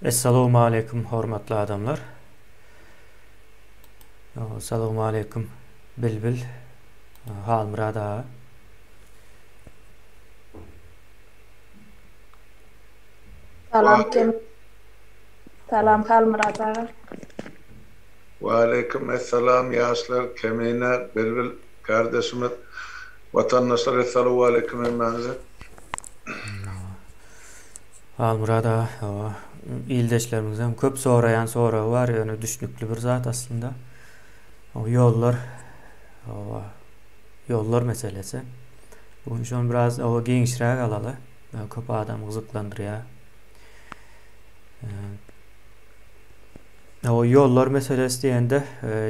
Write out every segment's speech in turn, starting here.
Essalawmaleýkum hormatly adamlar. Salawmaleýkum Bilbil Halmyrat aga. Salam Kem. Salam Halmyrat aga. Waleýkim essalam ýaşlar Kemine Bilbil kardeşimiz watandaşlar essalawaleýkim hemmäňize. Halmyrat aga hawa ildeşlerimiziň köp soraýan soragy bar ýöne düşnükli bir zat aslynda. O ýollar hawa ýollar meselesi. Bu gün şony biraz hawa giňişräk alaly. Köp adam gyzyklandyrýar. O ýollar meselesi diýende,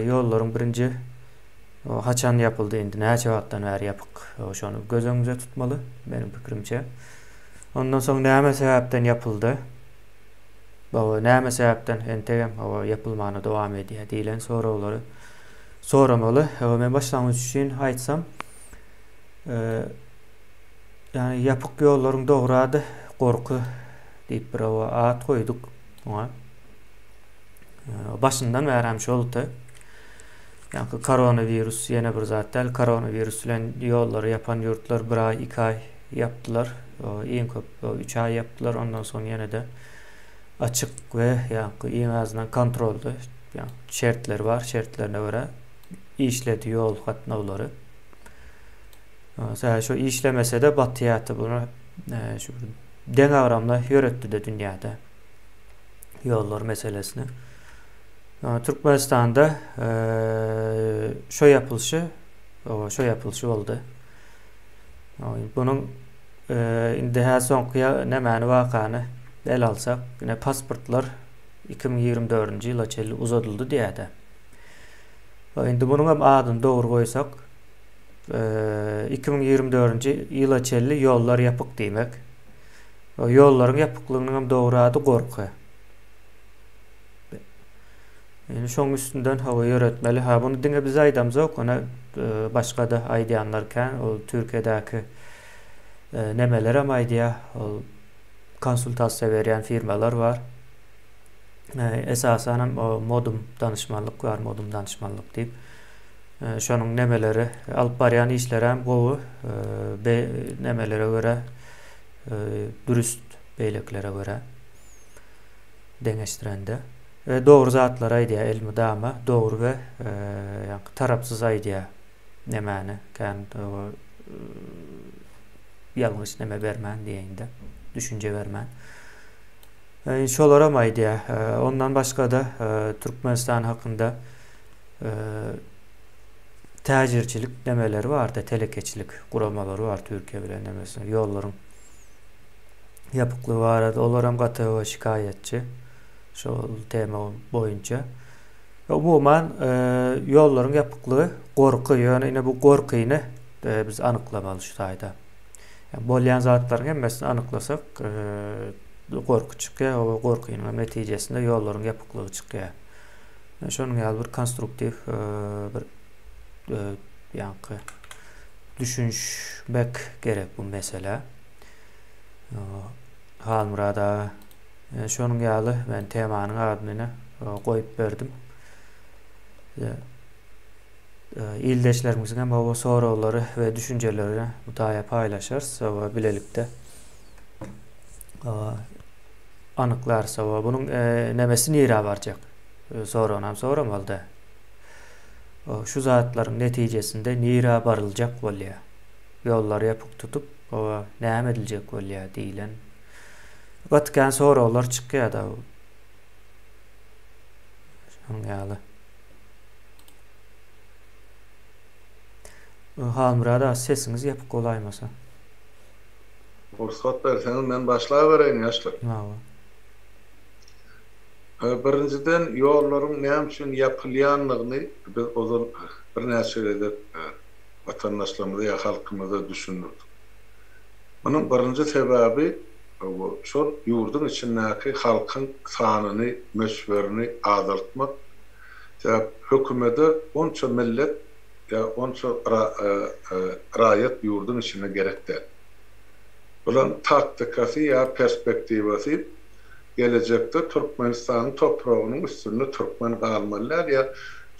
ýollaryň birinji haçan ýapyldy indi näçe wagtdan bäri ýapyk şony göz öňünde tutmaly meniň pikirimçe. Ondan soň näme sebäpden ýapyldy? Baba näme sebäpden entegem hawa ýapylmana dowam edýär diýlen soraglary soramaly. Hawa men başlangyç üçin aýtsam, ýani ýapyk ýollaryň dogry ady gorky diýip bir hawa at goýduk oňa. Başyndan bäri hem şoldy. Ýaňky koronawirus ýene bir zat däl. Koronawirus bilen ýollary ýapan ýurtlar bir aý, iki aý ýapdylar. Iň köp üç aý ýapdylar. Ondan soň ýene-de açyk we ýaňky iň azyndan kontrolda ýa şertleri bar. Şertlerine görä işledi ýol gatnawlary. Sebäbi şu işlemese-de batýardy bunu şu deňagramly ýöretdi-de dünýäde ýollar meselesini. Türkmenistanda şo ýapylyşy, şo ýapylyşy boldy. Bunuň indi hä soňky nämäni wakany el alsak, ine pasportlar 2024-nji ýyla çenli uzadyldy diýýär-de. Indi bunuň hem adyny dogry goýsak, 2024-nji ýyla çenli ýollar ýapyk diýmek. Ýollaryň ýapyklygynyň hem dogry ady gorky. Indi şoň üstünden hawa ýöretmeli. Ha bunu diňe biz aýdamzok, ony başga-da aýdýanlar kän. Ol Türkiýedäki nemeler hem aýdýar. Ol konsultasiýa berýän firmalar bar. Esasan hem o Modum danyşmanlyk bar, Modum danyşmanlyk diýip. Şonuň nemeleri alyp barýan işleri hem gowy. Be nemelere görä dürüst beýlekilere görä deňeşdirende. We dogry zatlary aýdýar elmydama dogry we ýaňky tarapsyz aýdýar nemäni kän ýalňyş neme bermän diýeýin-de düşünje bermän. Şolaram aýdýar. Ondan başga-da Türkmenistan hakynda täjirçilik nemeleri bardy, telekeçilik guramalary bar Türkiýe bilen nemesine ýollaryň ýapyklygy barada olaram gaty şikaýatçy. Şol tema boýunça. Umuman, ýollaryň ýapyklygy gorky, ýöne ine bu gorkyny biz anyklamaly şu taýda. Bolýan zatlaryň hemmesini anyklasak, gorky çykýar, o gorkynyň netijesinde ýollaryň ýapyklygy çykýar. Şonuň ýaly bir konstruktiw bir ýaňky düşünişmek gerek bu meselä. Halmyrat aga Şonuň ýaly men temanyň adyny ine goýup berdim. Ildeşlerimiziň hem hawa soraglary we düşünjeleri bu taýa paýlaşarys we bilelikde anyklarys. Hawa bunuň nemesi nirä barjak? Soragyny hem soramaly-da. Şu zatlaryň netijesinde nirä baryljak bolýar? Ýollary ýapyk tutup, hawa näme ediljek bolýar diýlen Gaty kän soraglar çykýar-da. Şonuň ýaly. Halmyrat aga sesiňiz ýapyk bolaýmasa. Rugsat berseňiz men başlabereýin ýaşlar. Hawa. Birinjiden ýollaryň näme üçin ýapylýandygyny biz ozal birnäçe gezek watandaşlarymyza ýa halkymyza düşündirdik. Munuň birinji sebäbi şol ýurduň içindäki halkyň sanyny, möçberini azaltmak. Sebäp hökümede onça millet ýa onça raýat ýurduň içinde gerek däl. Bularyň taktikasy ýa perspektiwasy. Gelejekde Türkmenistanyň topragynyň üstünde türkmen galmaly däl ýa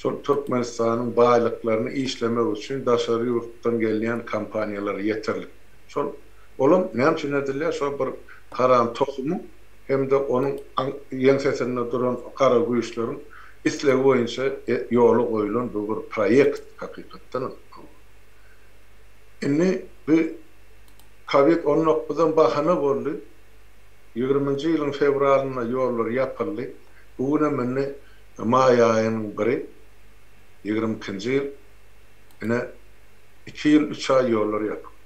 şol Türkmenistanyň baýlyklaryny işlemek üçin daşary ýurtdan gelýän kompaniýalar ýeterlik. Şol olam näme üçin edilýär? Şol bir haram tohumyň hem-de onuň ýeňsesinde duran gara güýçleriň islegi boýunça ýola goýlan bu bir proýekt hakykatdanam. Indi bu kowid on dokuzam bahana boldy. Ýigriminji ýylyň fewralynda ýollar ýapyldy. Bu günem indi maý aýynyň biri, 22-nji ýyl. Ine, iki ýyl üç aý ýollar ýapyk.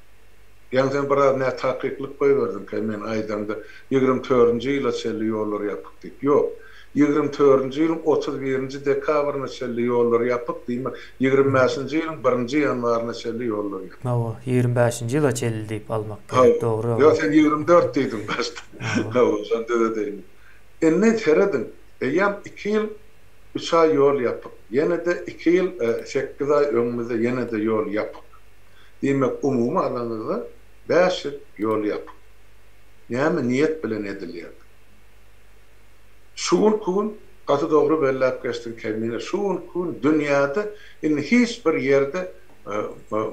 Ýaňy sen biraz nätakyklyk goýberdiň, kä men aýdamda 24-nji ýyla çenli ýollar ýapyk diýip. Ýok. 24-nji ýylyň 31-nji dekabryna çenli ýollar ýapyk, diýmek, 25-nji ýylyň birinji ýanwaryna çenli ýollar ýapyk. Hawa, 25-nji ýyla çenli diýip almak gerek, dogry hawa. Ýok, sen 24 diýdiň başda. Hawa, şony düzedeýin. Indi serediň, eýýäm iki ýyl üç aý ýol ýapyk. Ýene-de iki ýyl sekiz aý öňümizde ýene-de ýol ýapyk. Diýmek, umumy alanyňyzda bäş ýyl ýol ýapyk. Näme niýet bilen edilýär? Şu günki gün, gaty dogry belläp geçdiň Kemine, şu günki gün dünýäde indi hiç bir ýerde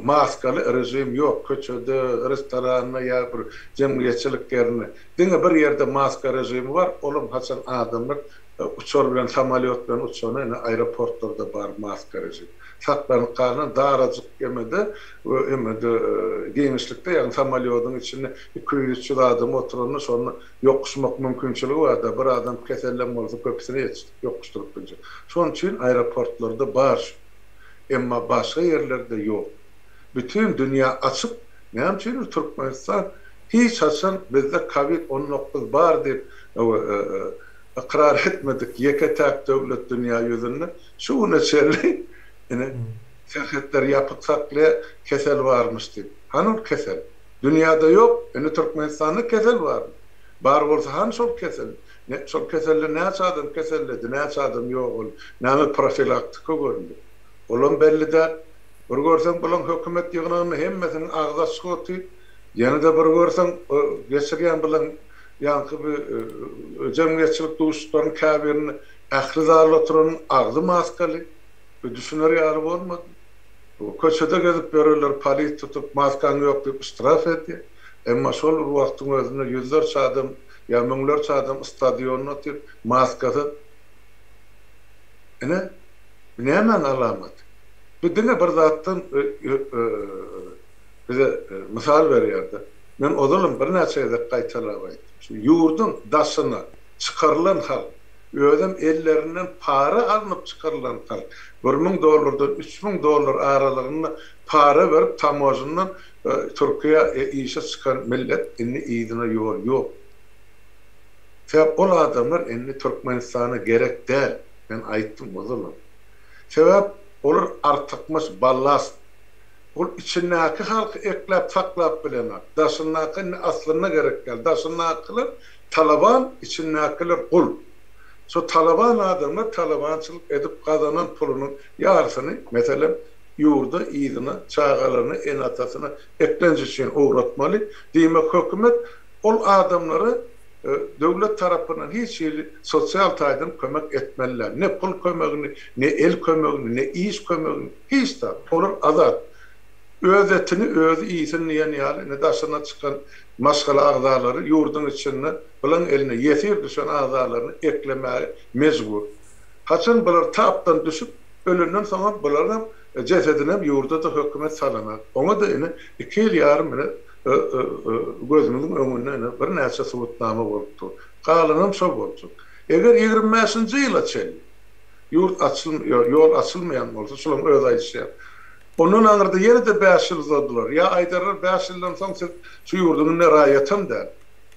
maskaly režim ýok, köçede, restoranda ýa bir jemgyýetçilik ýerinde. Diňe bir ýerde maska režimi bar, olam haçan adamlar uçar bilen, samolýot bilen uçanda ine aeroportlarda bar maska režimi. Saklanyp galan darajyk emede emede giňişlikde, ýagny samolýodyň içinde 200-300 adam oturanda şonda Ýokuşmak mümkinçiligi barda, bir adam kesellän bolsa köpüsini ýokuşdyryp biljek. Şonuň üçin aeroportlarda bar şu. Emma başga ýerlerde ýok. Bütin dünýä açyk, näme üçindir Türkmenistan hiç haçan bizde kowid 19 bar diýip ykrar etmedik ýeke-täk döwlet dünýä ýüzünde şu güne çenli ine serhetleri ýapyk saklaýar kesel barmyş diýip. Hany ol kesel? Dünýäde ýok, indi Türkmenistanda kesel barmy? Bar bolsa hany şol kesel? Şol keselde näçe adam keselledi, näçe adam ýogaldy, näme profilaktika görüldi? Olam belli däl. Bir görseň bulaň hökümet ýygnagynda hemmesiniň agzy açyk otyr. Ýene-de bir görseň geçirýän bulaň ýaňky bir jemgyýetçilik duşuşyklarynyň käbirinde ähli zalda oturanyň agzy maskaly. Bir düşüner ýaly bolmady. Köçede gezip ýörenleri polis tutup, maskaň ýok diýip ştraf edýär. Emma şol bir wagtyň özünde ýüzlerçe adam ýa müňlerçe adam stadionda otyr, maskasyz. Ine, bu nämäň alamaty? Bu diňe bir zatdan bize mysal berýär-de. Men ozalam birnäçe gezek gaýtalap aýtdym. Şu ýurduň daşyna çykarylan halk, Özem ellerinden para alnyp çykarylan halk. 1000 dollardan 3000 dollar aralygynda para berip tamožyndan Türkiýä işe çykan millet indi yzyna ýol ýok. Sebäp ol adamlar indi Türkmenistana gerek däl. Men aýtdym ozalam. Sebäp olar artykmaç ballast. Ol içindäki halky ekläp saklap bilenok. Daşyndaky indi aslynda gerek däl. Daşyndakylar Talaban içindäkiler gul. Şo talaban adamlar talabançylyk edip gazanan pulunyň ýarysyny, meselem, ýurda yzyna, çagalaryna, ene-atasyna eklenç üçin ugratmaly. Diýmek, hökümet ol adamlara döwlet tarapyndan hiç hili sosial taýdan kömek etmeli däl. Ne pul kömegini, ne el kömegini, ne iş kömegini, hiç zat. Olar azat. Öz etini özi iýsin diýen ýaly, ine daşyna çykan maşgala agzalary ýurduň içinde bulaň eline ýesir düşen agzalaryny eklemäge mejbur. Haçan bular tapdan düşüp, ölenden soňam bularyňam jesedinem ýurda-da hökümet salanak. Oňa-da ine iki ýyl ýarym ine gözümiziň öňünde ine birnäçe subutnama bolup dur. Galanam şo boljak. Eger 25-nji ýyla çenli ýurt açyl ýol açylmaýan bolsa, şulaň öz aýdyşy ýaly, Ondan aňyrda ýene-de bäş ýyl uzadylar. Ýa aýdarlar bäş ýyldan soň siz şu ýurduň indi raýatam däl.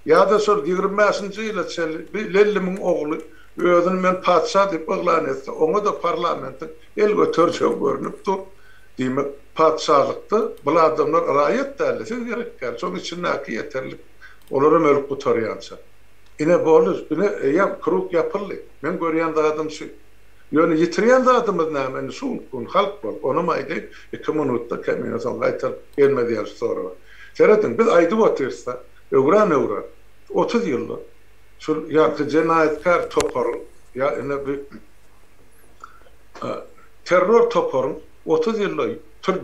Ýa-da şol 25-nji ýyla çenli bir Lellimiň ogly özüni men patyşa diýip yglan etse, oňa-da parlamentiň el göterjegi görnüp dur. Diýmek, patyşalykda bul adamlar raýat däldi, siz gerek däl. Şoň içindäki ýeterlik. Olaram ölüp gutarýança. Ine boldy, ine eýýäm krug ýapyldy. Meň görýän zadym şu. Ýöne ýitirýän zadymyz näme indi şu günki gün halk bolup, onam aýdaýyn, iki minutda kemine soň gaýtaryp gelmez ýaly şu soraga. Serediň, biz aýdyp otyrys-da, öwran-öwran, 30 ýylda. Şul ýaňky jenaýatkär toparyň ýa ine bu terror toparyň 30 ýylda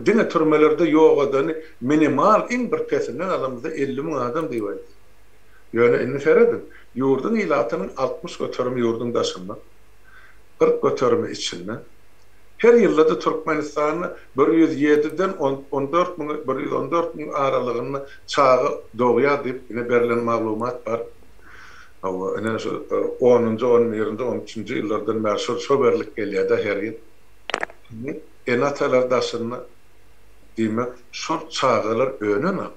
diňe türmelerde ýok edeni minimal iň bir pesinden alamyzda 50 müň adam diýip aýdýar. Ýöne indi serediň, ýurduň ilatynyň 60 göterimi ýurduň daşynda, 40 göterimi içinde. Her ýylda-da Türkmenistanda 107-den 14 müňe, 114 müň aralygynda çaga dogýar diýip, ine berlen maglumat bar. Hawa, ine şu onunjy, on birinji, on üçünji ýyllardan bäri şol şo berlip gelýär-de her ýyl. Indi ene-atalar daşynda, diýmek, şol çagalar önenok.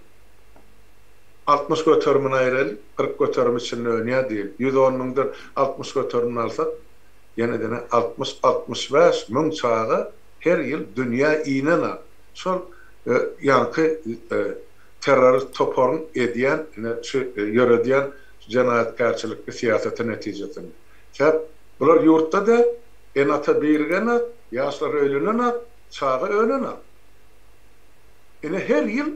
60 göterimini aýraly, 40 göterim içinde önýär diýeli. 110 müňden 60 göterimini alsak, ýene-de ne 60-65 müň çaga her ýyl dünýä inenok. Şol ýaňky terrorist toparyň edýän ine şu ýöredýän jenaýatkärçilikli syýasaty netijesinde. Sebäp bular ýurtda däl, ene-ata birigenok, ýaşlar öýlenenok, çaga önenok. Ine her ýyl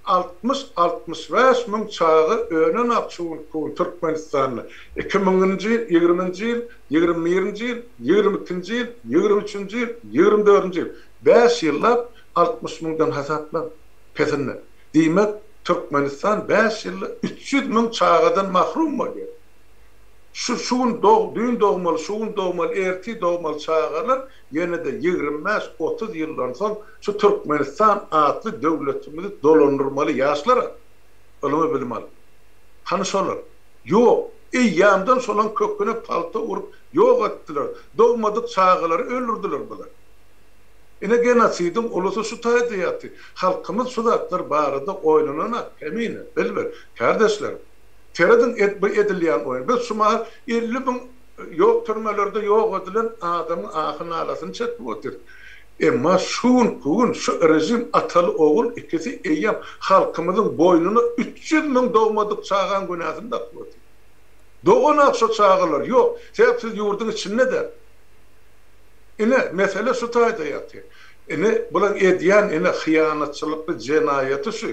60-65 müň çaga önenok şu günki gün Türkmenistanda. Iki müňünji ýyl, ýigriminji ýyl, ýigrimi birinji ýyl, ýigrimi ikinji ýyl, ýigrimi üçünji ýyl, ýigrimi dördünji ýyl. Bäş ýyllap 60 müňden hasaplaň. Pesinde. Diýmek, Türkmenistan bäş ýylda 300 müň çagadan mahrum bolýar. Şu şu gün dog, düýn dogmaly, şu gün dogmaly, ertir dogmaly çagalar ýene-de 25-30 ýyldan soň şu Türkmenistan atly döwletimizi dolandyrmaly ýaşlar-a ylymy bilim alyp. Hany şolar? Ýok. Eýýämden şolaň köküne palta urup ýok etdiler. Dogmadyk çagalary öldürdiler bular. Ine genosidiň ulusy şu taýda ýaty. Halkymyz şu zatlar barada oýlananak Kemine, Bilbil, kärdeşlerim. Serediň et bu edilýän oýun. Biz şu mahal 50 müň ýok türmelerde ýok edilen adamyň ahy-nalasyny çekip otyrys. Emma şu günki gün şu rejim ataly-ogul ikisi eýýäm halkymyzyň boýnuna 300 müň dogmadyk çagaň günäsini dakyp otyr. Doganak şo çagalar ýok. Sebäp siz ýurduň içinde däl. Ine, mesele şu taýda ýatyr. Ine, bulaň edýän ine hyýanatçylykly jenaýaty şu.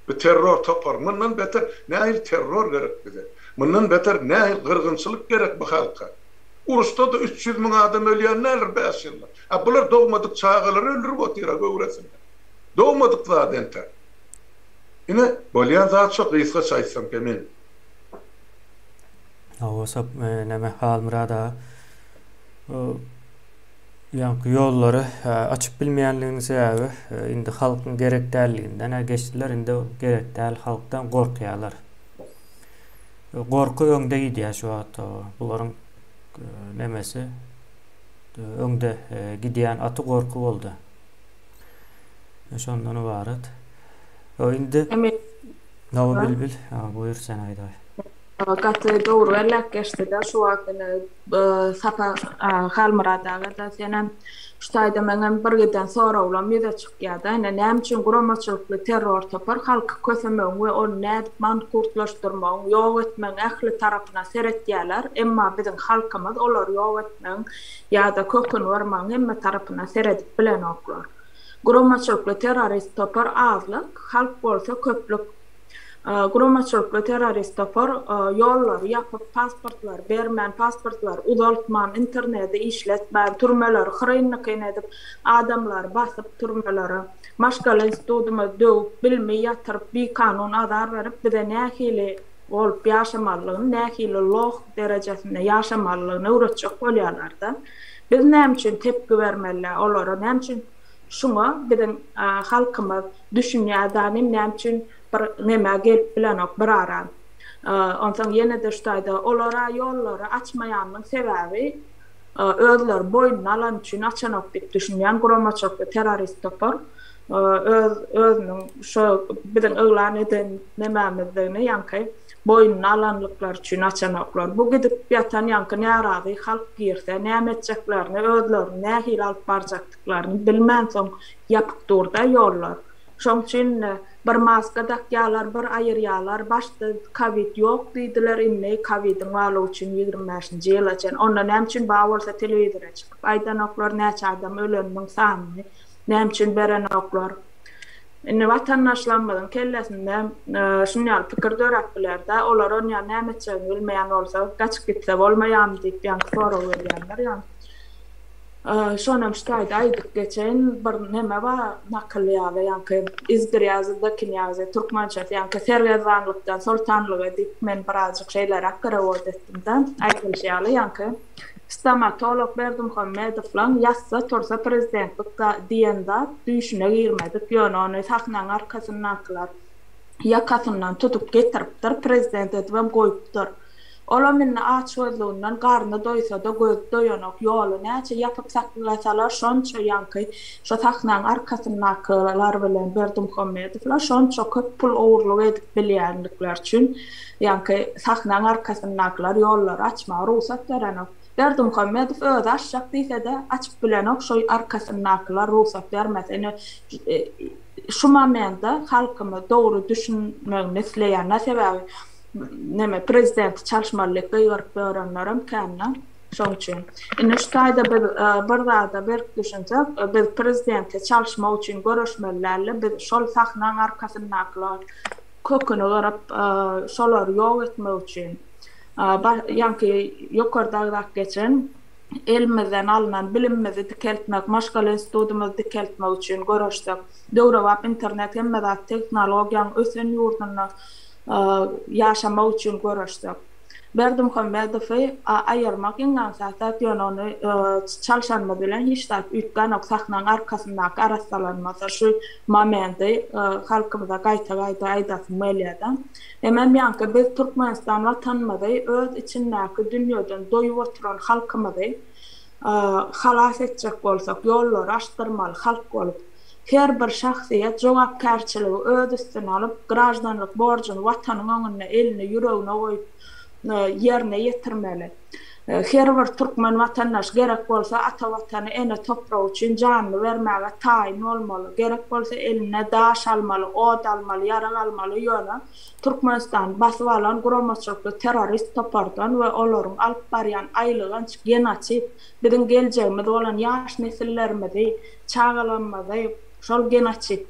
Bu terror topar. Mundan beter nähili terror gerek bize? Mundan beter nähili gyrgynçylyk gerek bu halka? Uruşda-da 300 müň adam ölýän däldir bäş ýylda. A bular dogmadyk çagalary öldürip otyr-a göwresinde. Dogmadyk zat entek. Ine, bolýan zat şo gysgaça aýtsam Kemin. Hawa, sap, näme, Halmyrat aga. Ýaňky ýollary açyp bilmeýänliginiň sebäbi indi halkyň gerek dälliginden geçdiler, indi gerek däl halkdan gorkýarlar. Gorky öňde gidýär şu wagt bularyň nemesi öňde gidýän aty gorky boldy. Şondan ybarat. Indi Hawa Bilbil, buýur sen aýdaý. Gaty dogry belläp geçdi-de şu wagt ine Sapa Halmyrat aga-da senem şu taýda meňem bir giden soraglam ýüze çykýar-da ine näme üçin guramaçylykly terror topar halky kösemegiň we ony nädip mankurtlaşdyrmagyň ýok etmegiň ähli tarapyna seretýärler emma biziň halkymyz olary ýok etmegiň ýa-da köküni gyrmagyň hemme tarapyna seredip bilenoklar. Guramaçylykly terrorist topar azlyk, halk bolsa köplük. Guramaçylykly terrorist topar ýollary ýapyp, pasportlary bermän, pasportlary uzaltman, interneti işletmän, türmeleri hyryn-dykyn edip, adamlary basyp türmelere, maşgala institutymyzy döwüp, bilimi ýatyryp, bikanun azar berip, bize nähili bolup ýaşamalydygyny, nähili loh derejesinde ýaşamalydygyny öwretjek bolýarlar-da. Biz näme üçin tepgi bermeli olara, näme üçin şuňa biziň halkymyz düşünýär danym, näme üçin bir nemä gelip bilenok bir ara. Onsoň ýene-de şu taýda olara ýollary açmaýanynyň sebäbi özleri boýnuna alany üçin açanok diýip düşünýän guramaçylykly terrorist topar. Öz özüniň şo biziň yglan eden nemämizdigini ýaňky boýnuna alanlyklary üçin açanoklar. Bu gidip ýatan ýaňky närazy halk girse näme etjeklerini, özlerini nähili alyp barjakdyklaryny bilmänsoň ýapyk durda ýollar. Şoň üçin bir maska dakýarlar, bir aýyrýarlar. Başda kowid ýok diýdiler, indi kowidiň barlygy üçin 25-nji ýyla çen. Onda näme üçin bar bolsa telewizora çykyp aýdanoklar näçe adam öleniniň sanyny. Näme üçin berenoklar? Indi watandaşlarymyzyň kellesinde şuny ýaly pikir döräp biler-de, olar onýa näme etjegini bilmeýän bolsa, gaçyp gitse bolmaýarmy diýip ýaňky sorag berýänler ýa. Şonam şu taýda aýdyp geçeýin, bir neme bar, nakyl ýaly, ýaňky Iz grýazi do knýazi, türkmençesi ýaňky sergezdanlykdan soltanlyga diýip men birazjyk şeýleräk perewod etdim-de, aýdylyşy ýaly ýaňky Stomatolog Berdimuhamedowlaň ýatsa-tursa prezidentlik diýen zat düýşüne girmedik, ýöne ony sahnaň arkasyndakylar ýakasyndan tutup getiripdir, prezident edibem goýupdyr. Olam indi açgözlüginden garny doýsa-da gözi doýanok, ýoly näçe ýapyp saklasalar şonça ýaňky şo sahnaň arkasyndakylar bilen Berdimuhamedowlar şonça köp pul ogurlyk edip bilýändikleri üçin Ýaňky sahnaň arkasyndakylar ýollary açmaga rugsat berenok. Berdimuhamedow özi açjak diýsede açyp bilenok şo arkasyndakylar rugsat bermese. Ine şu momende halkymyz dogry düşünmegini isleýän sebäbi neme prezidenti çalyşmaly diýip gygyryp ýörenlerem kände şoň üçin. Indi şu taýda biz bir zada berk düşünsek biz prezidenti çalyşmak üçin göreşmeli dälde biz şol sahnaň arkasyndakylar köküni gyryp, şolary ýok etmek üçin, ýaňky ýokarda agzap geçen elimizden alnan bilimimizi dikeltmek, maşgala institutymyzy dikeltmek üçin göreşsek, döwrebap internet hemme zat tehnologiýanyň ösen ýurdunda ýaşamak üçin göreşsek. Berdimuhamedowy aýyrmak iň aňsat zat, ýöne ony çalşanymyz bilen hiç zat üýtgänok, sahnaň arkasyndaky arassalanmasa şu momendi halkymyza gaýta-gaýta aýdasym gelýär-de. Hemem ýaňky biz Türkmenistan watanymyzy öz içindäki dünýeden doýup oturan halkymyzy halas etjek bolsak ýollary açdyrmaly halk bolup. Her bir şahsyýet jogapkärçiligi öz üstüne alyp, graždanlyk borjuny Watanyň öňünde elini ýüregine goýup ýerine ýetirmeli. Her bir türkmen watandaşy gerek bolsa ata Watany, ene topragy üçin janyny bermäge taýyn bolmaly. Gerek bolsa eline daş almaly, ot almaly, ýarag almaly, ýöne Türkmenistany basyp alan guramaçylykly terrorist topardan we olaryň alyp barýan aýylganç genosid biziň geljegimiz bolan ýaş nesillerimizi çagalarymyzy şol genosid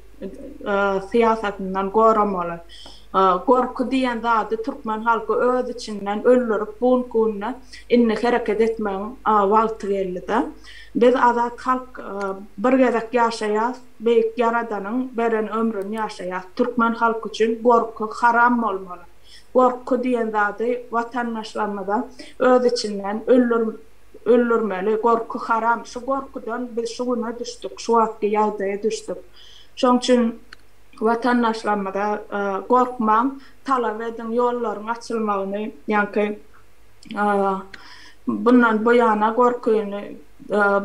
syýasatyndan goramaly. Gorky diýen zady türkmen halky öz içinden öldürip bu günki günde indi hereket etmegiň wagty geldide. Biz azat halk bir gezek ýaşaýas beýik ýaradanyň beren ömrüni ýaşaýas. Türkmen halky üçin gorky haram bolmaly. Gorky diýen zady watandaşlarymyza öz içinden öldür öldürmeli, gorky haram. Şu gorkudan biz şu güne düşdük, şu wagtky ýagdaýa düşdük. Şoň üçin watandaşlarymyza gorkmaň, talap ediň ýollaryň açylmagyny, ýaňky bundan bu ýana gorkyny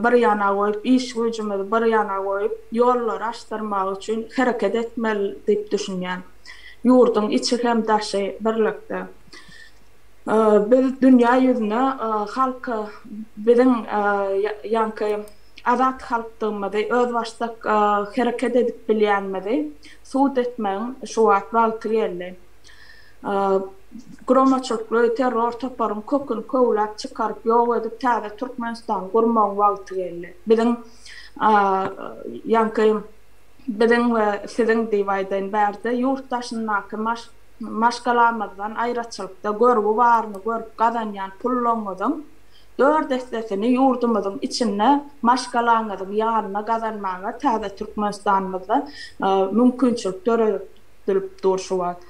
bir ýana goýup, iş güýjümizi bir ýana goýup, ýollary açdyrmak üçin hereket etmeli diýip düşünýän. Ýurduň içi hem daşy birlikde. Biz dünýä ýüzüne halk biziň ýaňky azat halkdygymyzy, özbaşdak hereket edip bilýänimizi subut etmegiň şu wagt wagty geldi. Guramaçylykly terror toparyň köküni köwläp çykaryp ýok edip täze Türkmenistany gurmagyň wagty geldi. Biziň ýaňky biziň we siziň diýip aýdaýyn bärde ýurt daşyndaky Maşgalamyzdan aýraçylykda görgi baryny görüp gazanýan pullaňyzyň dört essesini ýurdumyzyň içinde maşgalaňyzyň ýanynda gazanmaga täze Türkmenistanymyzda mümkinçilik döredilip dur şu wagt.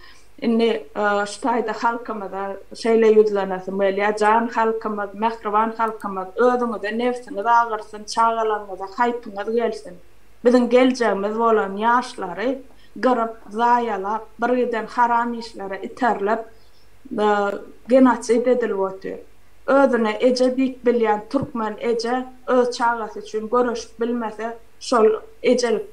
Indi şu taýda halkymyza şeýle ýüzlenesim gelýär, jan halkymyz, mähriban halkymyz, özüňize nebsiňiz agyrsyn, çagalaryňyza haýpyňyz gelsin. Biziň geljegimiz bolan ýaşlary gyryp, zaýalap, birgiden haram işlere iterlip, genosid edilip otyr. Özüne eje diýip bilýän türkmen eje öz çagasy üçin göreşip bilmese, şol ejelik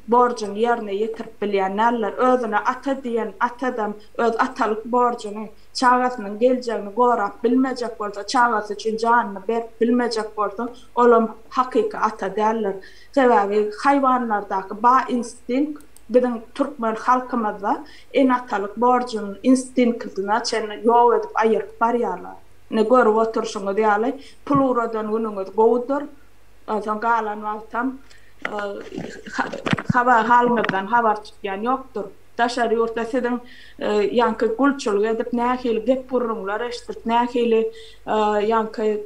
borjuny ýerine ýetirip bilýän däldir. Özüne ata diýen atadam öz atalyk borjuny, çagasynyň geljegini gorap bilmejek bolsa, çagasy üçin janyny berip bilmejek bolsa, olam hakyky ata däldir. Sebäbi haýwanlardaky ba instinkt biziň türkmen halkymyzda ene-atalyk borjuny instinktine çenli ýok edip aýyryp barýarlar. Ine görüp oturyşyňyz ýaly pul ugradan günüňiz gowudyr. Onsoň galan wagtam. Habar halyňyzdan habar tutýan ýokdur. Daşary ýurtda siziň ýaňky gulçulyk edip nähili gep gürrüňler eşidip, nähili ýaňky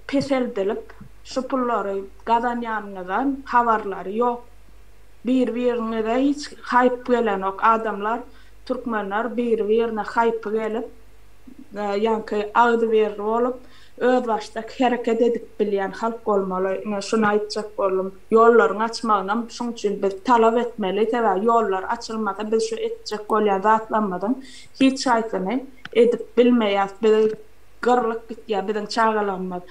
peseldilip şu pullary gazanýanyňyzdan habarlary ýok. Bir biriňize hiç haýp gelenok adamlar türkmenler biri birine haýpy gelip ýaňky agzybirli bolup özbaşdak hereket edip bilýän halk bolmaly ine şuny aýtjak boldum ýollaryň açmagynam şuň üçin biz talap etmeli sebäbi ýollar açylmasa biz şu etjek bolýan zatlarymyzyň hiç haýsyny edip bilmeýäs biz gyrlyp gitýär biziň çagalarymyz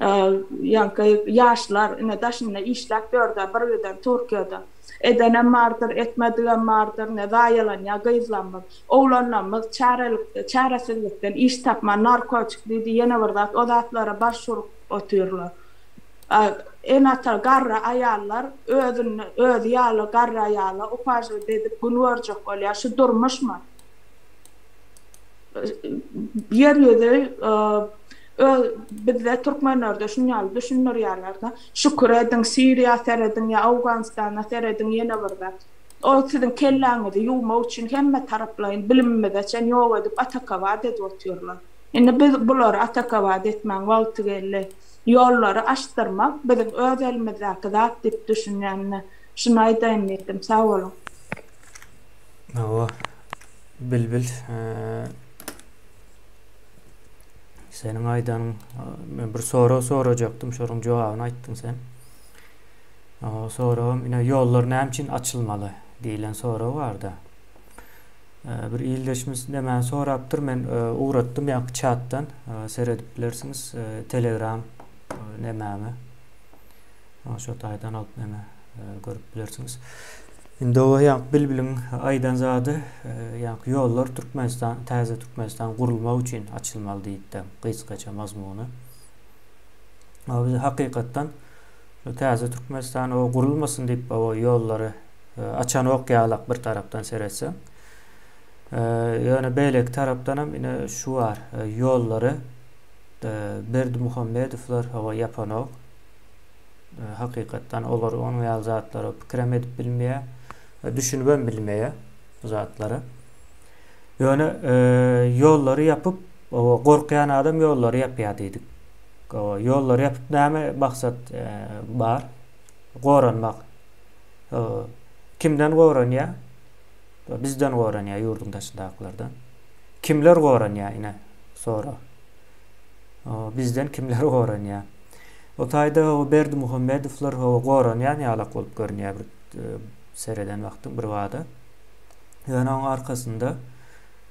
Ýaňky ýaşlar ine daşynda işläp ýörde bir giden Türkiýede. Edenem bardyr, etmedigem bardyr, ine zaýalanýar gyzlarymyz. Oglanlarymyz çärelikde, çäresizlikden iş tapman narkotik diýdi ýene bir zat o zatlara baş urup otyrlar. Ene-ata garry aýallar özünde özi ýaly garry aýala upažwat edip gün görjek bolýar. Şu durmuşmy? Ýer ýüzi Öz bizde türkmenlerde şun ýaly düşündirýärler-de. Şükür ediň, Siriýa serediň ýa Owganystana serediň ýene bir zat. Ol siziň kelläňizi ýuwmak üçin hemme taraplaýyn bilimimize çen ýok edip atakawat edip otyrlar. Indi biz bulary atakawat etmäň wagty geldi. Ýollary açdyrmak biziň öz elimizdäki zat diýip düşünýän ine. Şuny aýdaýyn diýdim. Sag boluň. Hawa Bilbil. Seniň aýdanyň men bir sorag sorajakdym, şonuň jogabyny aýtdyň sen. O soragym ine ýollar näme üçin açylmaly diýlen sorag barda. Bir ildeşimiz nämäni sorapdyr, men ugratdym ýaňky çatdan seredip bilersiňiz Telegram nämäme. Şo taýdan alyp näme görüp bilersiňiz. Indi o ýaňky Bilbiliň aýdan zady, ýaňky ýollar Türkmenistan, täze Türkmenistan gurulmak üçin açylmaly diýipdi, gysgaça mazmuny. A biz hakykatdan şu täze Türkmenistan o gurulmasyn diýip o ýollary açanok ýalak bir tarapdan seretseň. Ýöne beýleki tarapdanam ine şu bar, ýollary Berdimuhamedowlar hawa ýapanok. Hakykatdan olar onuň ýaly zatlara pikirem edip bilmeýär, düşünibem bilmeýär bu zatlara. Ýöne ýollary ýapyp, gorkýan adam ýollary ýapýar diýdik. Ýollary ýapyp näme maksat bar? Goranmak. Kimden goranýar? Bizden goranýar, ýurduň daşyndakylardan. Kimler goranýar ine sorag. Bizden kimler goranýar? O taýda o Berdimuhamedowlar ho goranýan ýalak bolup görünýär bir sereden wagtyň bir bada. Ýöne oň arkasynda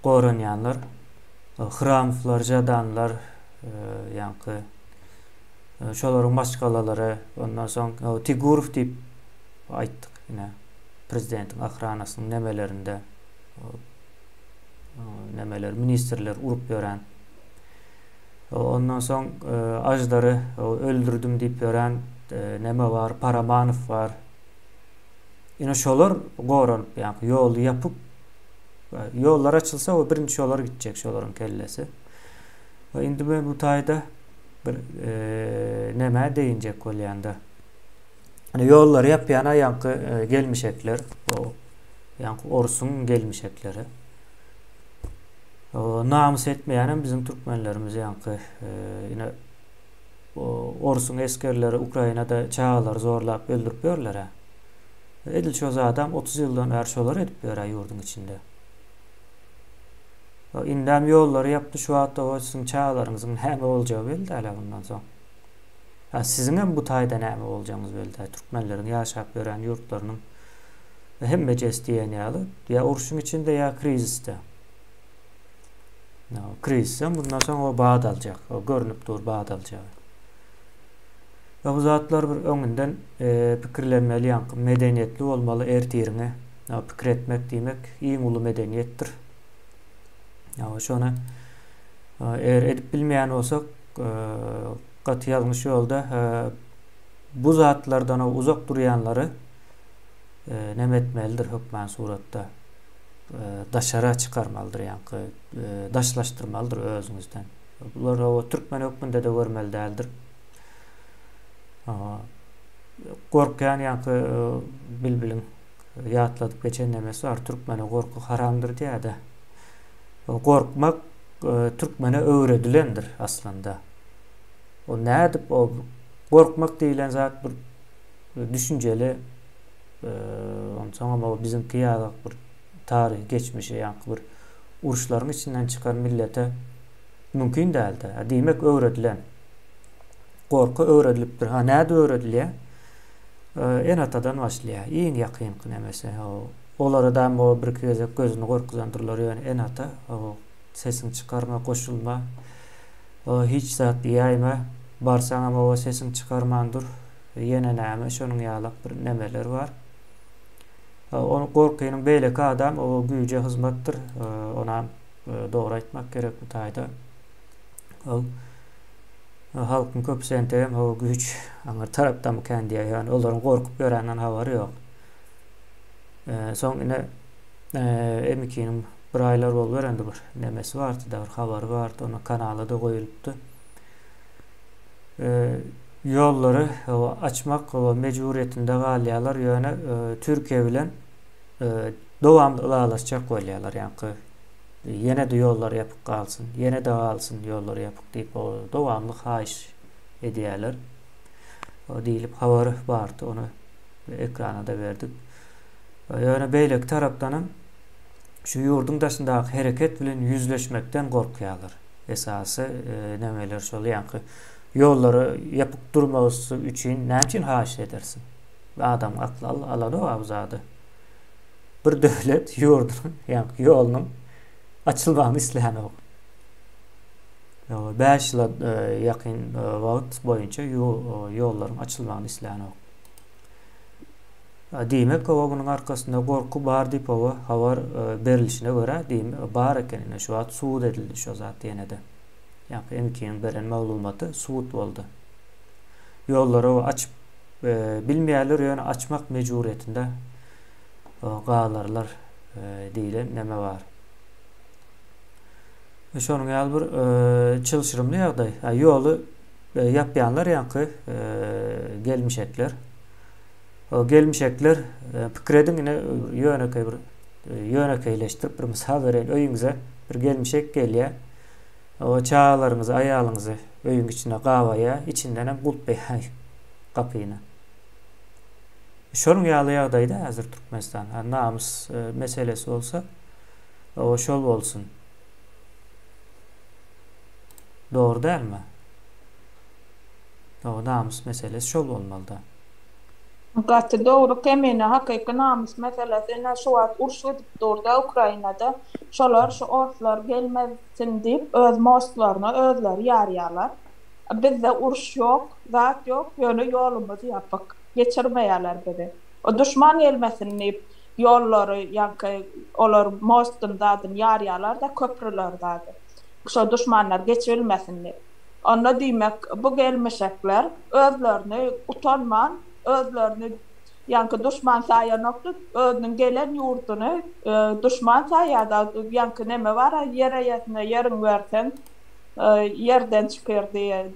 goranýanlar Hramowlar, Žadanlar, ýaňky şolaryň maşgalalary, ondan soň Tigurow diýip aýtdyk ine prezidentiň ahranasynyň nemelerinde nemeler ministrler urup ýören Ondan soň Aždary öldürdim diýip ýören neme bar, Paramanow bar. Ine şolar goranyp, ýa-ni ýoly ýapyp, ýollar açylsa, o birinji şolar gitjek, şolaryň kellesi. We indi men bu taýda bir nämä değinjek bolýanda. Ine ýollary ýapýan aýanky gelmişekler, o ýaňky orsuň gelmişekleri. Namys etmeýänem biziň türkmenlerimiz ýaňky ine orsuň esgerleri Ukrainada çagalary zorlap öldürip ýörler-ä. Edil şo zadam 30 ýyldan bäri şolar edip ýör-ä ýurduň içinde. Indem ýollary ýapdy şu wagtda o siziň çagalaryňyzyň näme boljagy belli däl-ä bundan soň. Ýa siziňem bu taýda näme boljagyňyz belli däl. Türkmenleriň ýaşap ýören ýurtlarynyň hemmejes diýen ýaly ýa urşuň içinde ýa krizisde. Krizisem bundan soň o bat aljak. O görnüp dur bat aljagy. We bu zatlar bir öňünden e, pikirlenmeli ýaňky medeniýetli bolmaly ertiriňe. Pikir etmek diýmek iň uly medeniýetdir. Ýa şony eger edip bilmeýän bolsak, e, gaty ýalňyş ýolda e, bu zatlardan uzak durýanlary neme etmelidir hökman suratda daşara çykarmalydyr ýaňky daşlaşdyrmalydyr özüňizden. Bular o türkmen hökmünde de görmeli däldir. Gorkýan ýaňky Bilbiliň ýatladyp geçen nemesi bar, türkmene gorky haramdyr diýýär-de. Gorkmak türkmene öwredilendir aslynda. O nädip o gorkmak diýlen zat bir düşünjeli onsoňam o biziňki ýaly bir taryhy geçmişi ýaňky bir uruşlaryň içinden çykan millete mümkin däldi. Diýmek öwredilen. Gorky öwredilipdir. Ha nädip öwredilýär? Ene-atadan başlaýar. Iň ýakynky nemesi. Olara da o bir-iki gezek gözüni gorkuzandyrlar ýöne ene-ata sesiňi çykarma, goşulma. Hiç zat diýäýme. Barsaňam oba sesiňi çykarman dur. Ýene näme şonuň ýalak bir nemeler bar. Ony gorkynyň beýleki adam o güýje hyzmatdyr. Onam dogry aýtmak gerek bu taýda. Ol halkyň köpüsi entegem o güýç aňyr tarapdamykan diýýär. Ýöne olaryň gorkup ýörenden habary ýok. Soň ine M2-niň bir aýlar boluberendi bir nemesi bardy da bir habary bardy. Onu kanala-da goýulypdy. Ýollary açmak mejburyýetinde galýarlar. Ýöne Türkiýe bilen dowamly ylalaşjak bolýarlar. Ýaňky Ýene-de ýollar ýapyk galsyn, ýene-de galsyn ýollar ýapyk diýip, dowamly haýyş edýärler. Diýlip habar bardy, ony ekrana-da berdik. Ýöne beýleki tarapdanam şu ýurduň daşyndaky hereket bilen ýüzleşmekden gorkýarlar. Esasy nemeler şol ýaňky ýollary ýapyk durmasy üçin näme üçin haýyş edersiň? Adamyň akly alanok bu zady. Bir döwlet ýurdunyň ýaňky ýolunyň açylmagyny islänok. 5 ýyla ýakyn wagt boýunça ýollaryň açylmagyny islänok. Diýmek, hawa munuň arkasynda gorky bar diýip hawa habar berilişine görä diýmek bar eken ine şu wagt subut edildi şo zat ýene-de. Ýaňky MK-niň beren maglumaty subut boldy. Ýollary açyp bilmeýärler ýöne açmak mejburyýetinde galarlar diýlen neme bar. Şonuň ýaly bir çylşyrymly ýagdaý. Ýoly ýapýanlar ýaňky gelmişekler. O gelmişekler pikir ediň ine ýönekeý bir ýönekeýleşdirip bir mysal bereýin. Öýüňize bir gelmişek gelýär. O çagalaryňyzy, aýalyňyzy öýüň içine gabaýar, içindenem gulplaýar gapyny. Şonuň ýaly ýagdaýda häzir Türkmenistan. Ha namys meselesi bolsa, o şol bolsun. Dogry dälmi? O namys meselesi şol bolmalyda. Gaty dogry Kemine hakyky namys meselesi ine şu wagt uruş gidip durda Ukrainada şolar şu orslar gelmesin diýip öz mostlaryny özleri ýarýarlar bizde uruş ýok zat ýok ýöne ýolumyz ýapyk geçirmeýärler bizi o duşman gelmesin diýip ýollary ýaňky olar mostyny zadyny ýarýarlarda köprüleri zady şo duşmanlar geçibilmesin diýip. Onda diýmek, bu gelmişekler özlerini utanman, özlerini ýaňky duşman saýanokdy, özüniň gelen ýurduny duşman saýýardy. Ýaňky neme bar-a, ýer eýesine ýeriň berseň, ýerden çykyr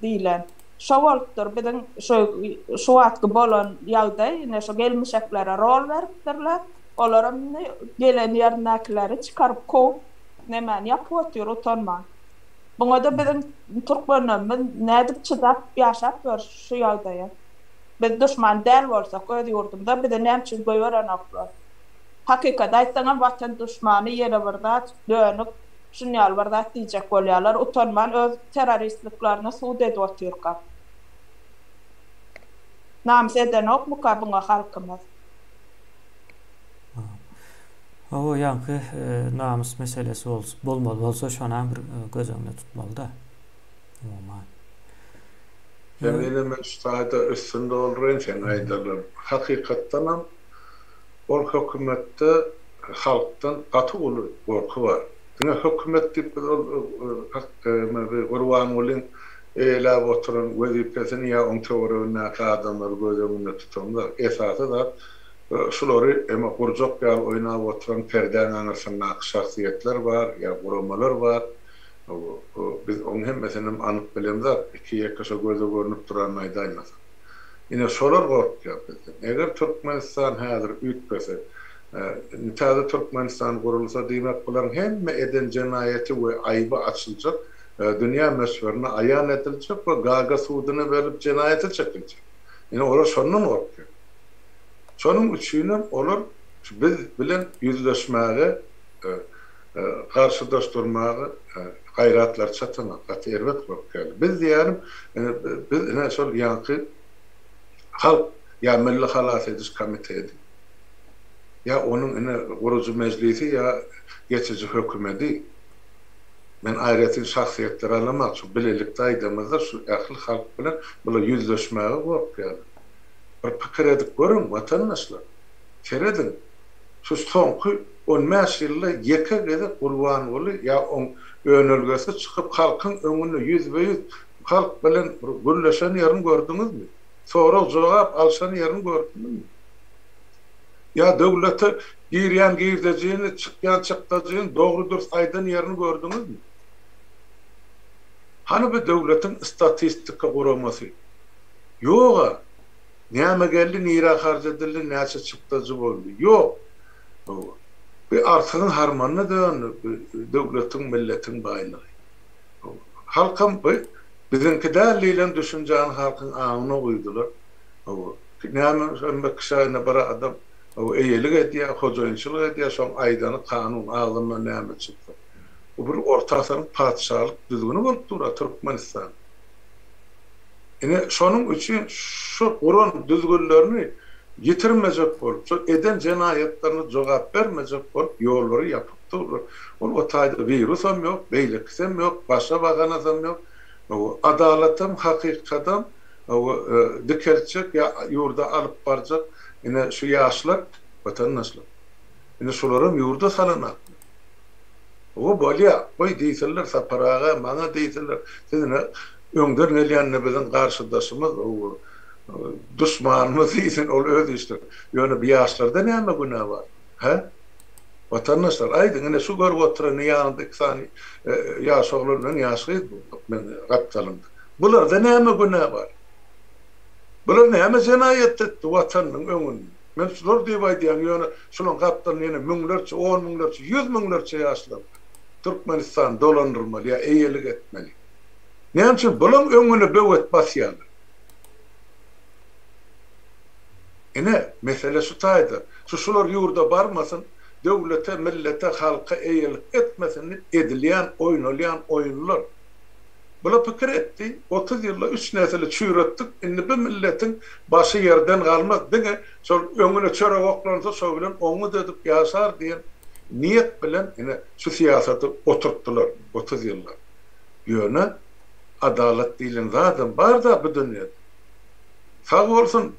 diýlen. Şo bolupdyr biziň şu şu wagtky bolan ýagdaý, ine şu gelmişeklere rol beripdirler. Olaram indi gelen ýerindäkileri çykaryp kowup, nemäni ýapyp otyr utanman. Buňada biziň türkmenlerimiz nädip çydap ýaşap ýör şu ýagdaýa. Biz duşman däl bolsak öz ýurdumyza bizi näme üçin goýberenoklar. Hakykaty aýtsaňam watan duşmany ýene bir zat dönük şunýaly bir zat diýjek bolýarlar utanman öz terroristliklerini sud edip otyrka. Namys edenokmyka buňa halkymyz. Hawa ýaňky namys meselesi bolmaly bolsa şonam bir göz öňünde tutmalyda umuman. Sen ine men şu taýda üstüni dolduraýyn seň aýdanlaryň. Hakykatdanam ol hökümetde halkdan gaty uly gorky bar. Diňe hökümet diýip biz ol Gurbangulyň eýeläp oturan wezipesini ýa oň töweregindäki adamlary göz öňünde tutamzok. Esasy zat Şulary eme gurjak ýaly oýnap oturan perdäň aňyrsyndaky şahsyýetler bar ýa guramalar bar. Biz oň hemmesinem anyk bilemzok, iki-ýeke şo göze görnüp duranyny aýdaýmasak. Ine şolar gorkýar bizden. Eger Türkmenistan häzir üýtgese, täze Türkmenistan gurulsa, diýmek bularyň hemme eden jenaýaty we aýby açyljak, dünýä möçberinde aýan ediljek we Gaga suduna berlip jenaýata çekiljek. Ine olar şondan gorkýar. Şonuň üçinem olar biz bilen ýüzleşmäge, garşydaş durmaga gaýratlary çatanok, gaty erbet gorkýarlar. Biz diýýänim, biz ine şol ýaňky halk ýa Milli halas ediş komiteti, ýa onuň ine gurujy mejlisi ýa geçiji hökümedi, men aýratyn şahsyýetleri alamak, şu bilelikde aýdamyzda şu ähli halk bilen bular ýüzleşmäge gorkýarlar. Bir pikir edip görüň, watandaşlar! Serediň, şu soňky on bäş ýylda ýeke gezek Gurbanguly ýa oň önelgesi çykyp halkyň öňünde ýüzbe-ýüz halk bilen bir gürleşen ýerini gördüňizmi? Sorag-jogap alşan ýerini gördüňizmi? Ýa döwlete girýän girdejini, çykýan çykdajyny dogry-dürs aýdan ýerini gördüňizmi? Hany bu döwletiň statistika guramasy? Ýog-a! Näme geldi, nirä harç edildi, näçe çykdajy boldy? Ýok! Hawa. Bu artygyň harmanyna döndi bu döwletiň, milletiň baýlygy. Hawa. Halkam bu biziňki däl diýlen düşünjäni halkyň aňyna guýdular. Hawa. Näme hemme kişä ine bir adam hawa eýelik edýär, hojaýynçylyk edýär, şoň aýdany kanun, agzyndan näme çyksa. Bu bir orta asyryň patyşalyk düzgüni bolup dur-a Türkmenistanda. Ine, şonuň üçin şu guran düzgünlerini ýitirmejek bolup, şol eden jenaýatlaryna jogap bermejek bolup ýollary ýapyp durlar. Ol o taýda wirusam ýok, beýlekisem ýok, başga bahanasam ýok. Adalatam, hakykadam dikeltjek ýa ýurda alyp barjak ine şu ýaşlar, watandaşlar. Ine şularam ýurda salanaklar. Hawa, bolýa, goý diýsinler Sapar aga, maňa diýsinler, siz ine öňden gelýän-de biziň garşydaşymyz, hawa, duşmanymyz diýsin, ol öz işleri. Ýöne bu ýaşlarda näme günä bar? Hä? Watandaşlar, aýdyň, ine şu görüp oturan ýanynda iki sany ýaş oglan bilen ýaş gyz bu meň gapdalymda. Bularda näme günä bar? Bular näme jenaýat etdi Watanynyň öňünde? Men şular diýip aýdýan, ýöne şularyň gapdalynda ýene müňlerçe, on müňlerçe, ýüz müňlerçe ýaşlar bar. Türkmenistany dolandyrmaly ýa eýelik etmeli. Näme üçin bulaň öňüne böwet basýarlar? Ine, mesele şu taýda. Şu şular ýurda barmasyn, döwlete, millete, halka eýelik etmesin diýip edilýän, oýnalýan oýunlar. Bula pikir etdi, 30 ýylda üç nesili çüýretdik, indi bu milletiň başy ýerden galmaz, diňe şol öňüne çörek oklansa şo bilen oňňut edip ýaşar diýen niýet bilen ine şu syýasaty oturtdylar 30 ýylda. Ýöne adalat diýlen zadam bar-da bu dünýede. Sag bolsun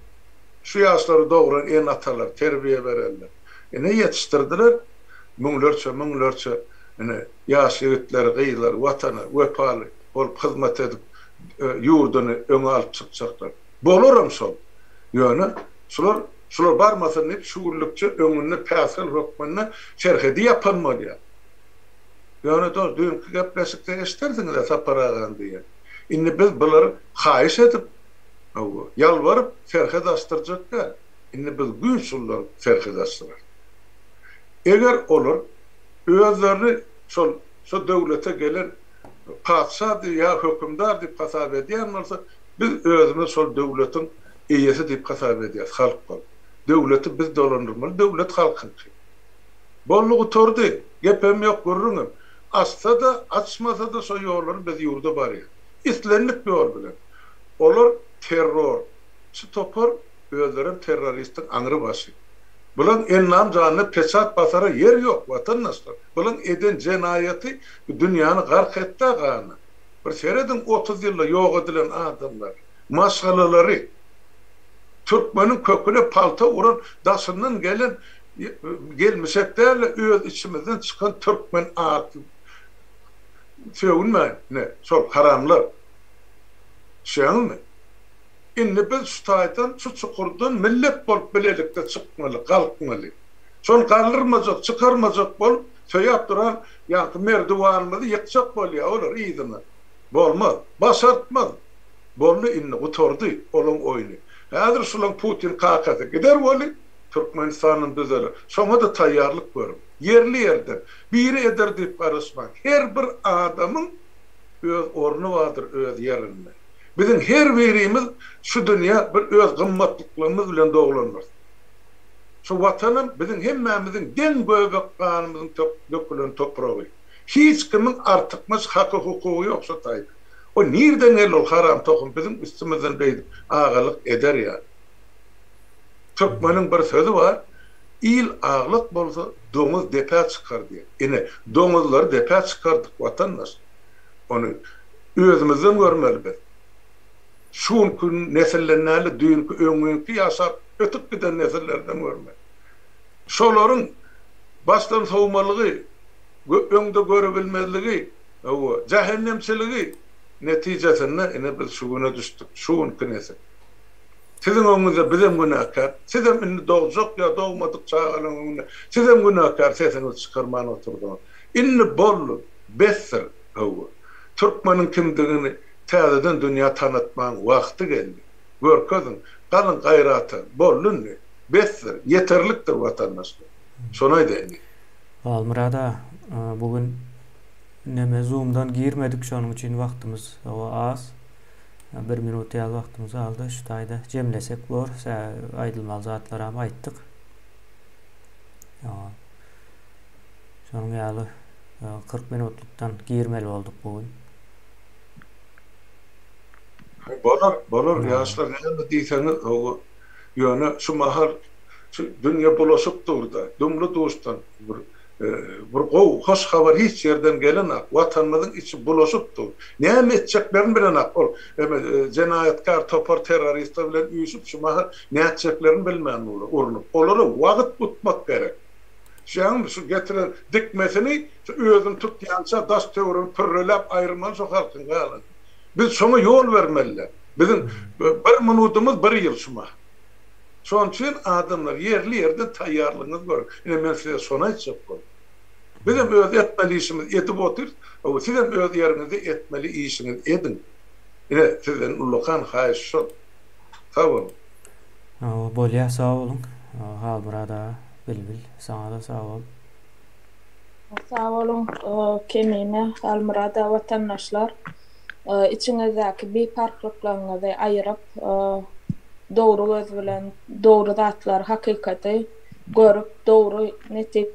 şu ýaşlary dogran ene-atalar, terbiýe berenler. Ine ýetişdirdiler müňlerçe, müňlerçe ine Ýaş ýigitleri, gyzlary Watana wepaly bolup hyzmat edip, ýurduny öňe alyp çykjaklar. Bolaram şol. Ýöne şular, şular barmasyn diýip, şu günlükçe öňünde päsgel hökmünde serhedi ýapan bolýar. Ýöne dos, düýnki gepleşikde eşidersiňiz-ä Sapar agany diýen. Indi biz bulary haýyş edip, hawa, ýalbaryp serhet açdyrjak däl. Indi biz güýç ullanyp serhet açdyrarys. Eger olar özlerini şol şo döwlete gelen patyşa diýip ýa hökümdar diýip hasap edýän bolsa, biz özümizi şol döwletiň eýesi diýip hasap edýäris halk bolup. Döwleti biz dolandyrmaly, döwlet halkyňky. Boldy gutardy, gepem ýok gürrüňem. Açsa-da, açmasa-da şo ýollary biz ýurda barýas. Islendik ýol bilen. Olar terrorçy topar, özlerem terroristiň aňry başy. Bulaň ennam janyna peçat basara ýer ýok watandaşlar. Bulaň eden jenaýaty bu dünýäni gark etdä gana. Bir serediň 30 ýylda ýok edilen adamlary, maşgalalary. Türkmeniň köküne palta uran daşyndan gelen gelmişek dälde öz içimizden çykan türkmen atly sögünmäýin ine şol haramlar. Düşýäňizmi? Indi biz şu taýdan, şu çukurdan millet bolup bilelikde çykmaly, galkmaly. Şony galdyrmajak, çykarmajak bolup söýäp duran ýaňky merdiwanymyzy ýykjak bolýar olar yzyna. Bolmaz. Başartmaz. Boldy indi, gutardy olaň oýny. Häzir şulaň Putin kakasy gider weli, Türkmenistanam düzeler. Şoňa-da taýýarlyk görüň. Ýerli-ýerden. Biri eder diýip garaşmaň. Her bir adamyň öz orny bardyr öz ýerinde. Biziň her birimiz şu dünýä bir öz gymmatlyklarymyz bilen doglandyrys. Şu Watanam biziň hemmämiziň deň göbek ganymyzyň dökülen topragy. Hiç kimiň artykmaç haky-hukugy ýok şo taýda. O nirden geldi ol haram tohum biziň üstümizden beýdip agalyk eder ýaly. Türkmeniň bir sözi bar, Il aglak bolsa, doňuz depä çykar diýen. Ine, doňuzlary depä çykardyk watandaş. Ony özümizden görmeli biz. Şu günki nesilden däl-de, düýnki, öňňinki ýaşap ötüp giden nesillerden görmeli. Şolaryň başdan sowmalygy, öňde görübilmezligi, hawa, jähennemçiligi netijesinde ine biz şu güne düşdük, şu günki nesil. Siziň öňüňizde bizem günäkär, sizem indi dogjak ýa dogmadyk çagalaryň öňünde sizem günäkär sesiňizi çykarman oturdyňyz. Indi boldy, besdir, hawa. Türkmeniň kimdigini täzeden dünýä tanatmagyň wagty geldi. Görkeziň, galyň gaýrata, boldy indi, besdir, ýeterlikdir watandaşlar. Şony aýdaýyn diýdim. Halmyrat aga, bu gün neme zoomdan girmedik şonuň üçin wagtymyz az. Bir minut ýaly wagtymyz galdy. Şu taýda jemlesek bor. Aýdylmaly zatlaram aýtdyk. Şonuň ýaly 40 minutlykdan girmeli bolduk bu gün. Bolar, bolar. Ýaşlar näme diýseňiz, hawa. Ýöne şu mahal şu dünýe bulaşyp dur-da, dumly-duşdan bir Bir gowy, hoş habar hiç ýerden gelenak. Watanymyzyň içi bulaşyp dur. Näme etjeklerini bilenak. Ol eme jenaýatkär topar terroristler bilen üýşüp şu mahal nätjeklerini bilmän durlar, urnup. Olara wagt utmak gerek. Düşýäňmi? Şu getiren dikmesini şu özüni tutýança daş töweregini pürreläp aýyrmaly şu halkyň galany. Biz şoňa ýol bermeli däl. Biziň bir minudymyz bir ýyl şu mahal. Şonuň üçin adamlar ýerli-ýerden taýýarlygyňyzy görüň. Ine men size şony aýtjak boldum. Bizem öz etmeli işimizi edip otyrys, hawa sizem öz ýeriňizde etmeli işiňizi ediň. Ine sizden ullakan haýyş şol. Sag boluň. Hawa bolýa sag boluň Halmyrat aga Bilbil saňada sag bol. Sag boluň Kemine Halmyrat aga watandaşlar. Içiňizdäki biparhlyklaryňyzy aýyryp, dogry göz bilen dogry zatlary, hakykaty görüp, dogry netijä.